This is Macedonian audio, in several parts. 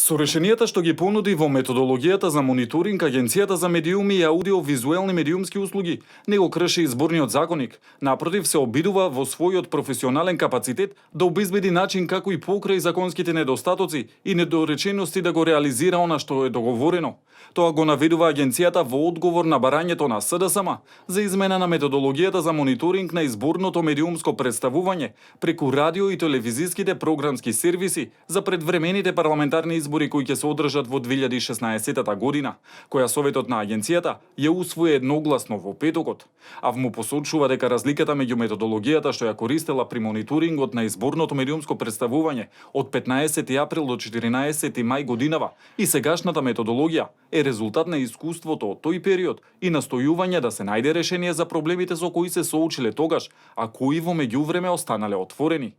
Со решенијата што ги понуди во методологијата за мониторинг, Агенцијата за медиуми и аудиовизуелни медиумски услуги не го крши изборниот законник, напротив се обидува во својот професионален капацитет да обезбеди начин како и покрај законските недостатоци и недоречености да го реализира она што е договорено. Тоа го наведува агенцијата во одговор на барањето на СДСМ за измена на методологијата за мониторинг на изборното медиумско представување преку радио и телевизиските програмски сервиси за предвремените парламентарни избори кои ќе се одржат во 2016 година, која Советот на агенцијата ја усвои едногласно во петокот, а му посочува дека разликата меѓу методологијата што ја користела при мониторингот на изборното медиумско представување од 15 април до 14 мај годинава и сегашната методологија е резултат на искуството од тој период и настојување да се најде решение за проблемите со кои се соочиле тогаш, а кои во меѓувреме останале отворени.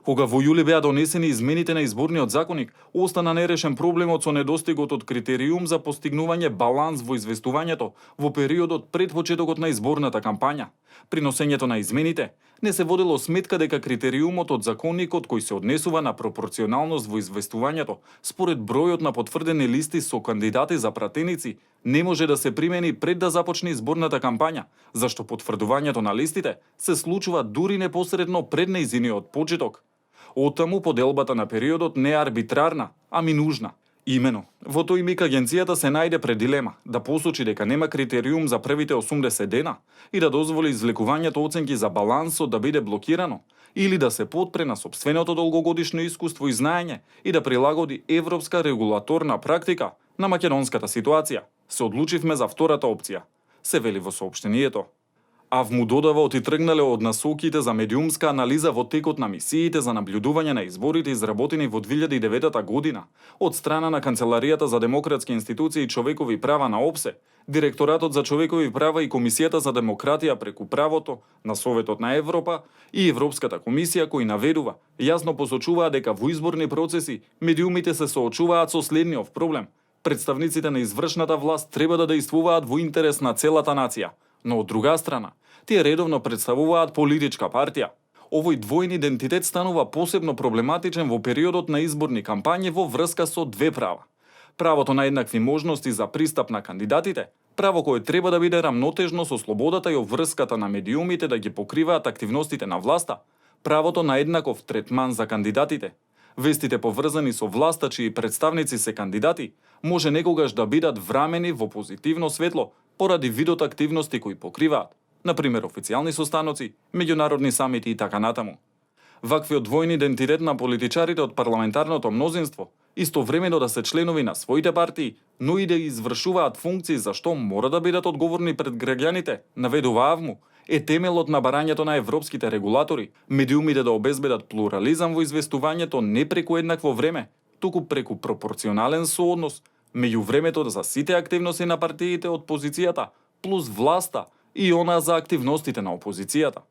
Кога во јули беа донесени измените на изборниот законник, остана нерешен проблемот со недостигот од критериум за постигнување баланс во известувањето во периодот пред почетокот на изборната кампања. При носењето на измените не се водело сметка дека критериумот од законникот кој се однесува на пропорционалност во известувањето според бројот на потврдени листи со кандидати за пратеници не може да се примени пред да започне изборната кампања, зашто потврдувањето на листите се случува дури непосредно пред нејзиниот почеток. Оттаму поделбата на периодот не е арбитрарна, ами нужна. Имено, во тој миг агенцијата се најде пред дилема да посочи дека нема критериум за првите 80 дена и да дозволи извлекувањето оценки за балансот да биде блокирано, или да се потпре на сопственото долгогодишно искуство и знаење и да прилагоди европска регулаторна практика на македонската ситуација. Се одлучивме за втората опција, се вели во соопштението. АВМУ додава отитргнале од насоките за медиумска анализа во текот на мисиите за наблюдување на изборите изработени во 2009 година од страна на Канцеларијата за демократски институции и човекови права на ОПСЕ, Директоратот за човекови права и Комисијата за демократија преку правото на Советот на Европа и Европската комисија кои наведува, јасно посочуваа дека во изборни процеси медиумите се соочуваат со следниот проблем. Представниците на извршната власт треба да действуваат во интерес на целата нација, но од друга страна, тие редовно представуваат политичка партија. Овој двојни идентитет станува посебно проблематичен во периодот на изборни кампањи во врска со две права. Правото на еднакви можности за пристап на кандидатите, право кое треба да биде рамнотежно со слободата и обврската на медиумите да ги покриваат активностите на власта, правото на еднаков третман за кандидатите. Вестите поврзани со власта чии представници се кандидати, може некогаш да бидат врамени во позитивно светло поради видот активности кои покриваат, например официјални состаноци, меѓународни самити и така натаму. Ваквиот двојни идентитет на политичарите од парламентарното мнозинство, истовремено да се членови на своите партии, но и да извршуваат функции за што мора да бидат одговорни пред граѓаните, наведува АВМУ, е темелот на барањето на европските регулатори, медиумите да обезбедат плурализам во известувањето не преку еднакво време, туку преку пропорционален сооднос меѓу времето за сите активности на партиите од позицијата, плюс власта и она за активностите на опозицијата.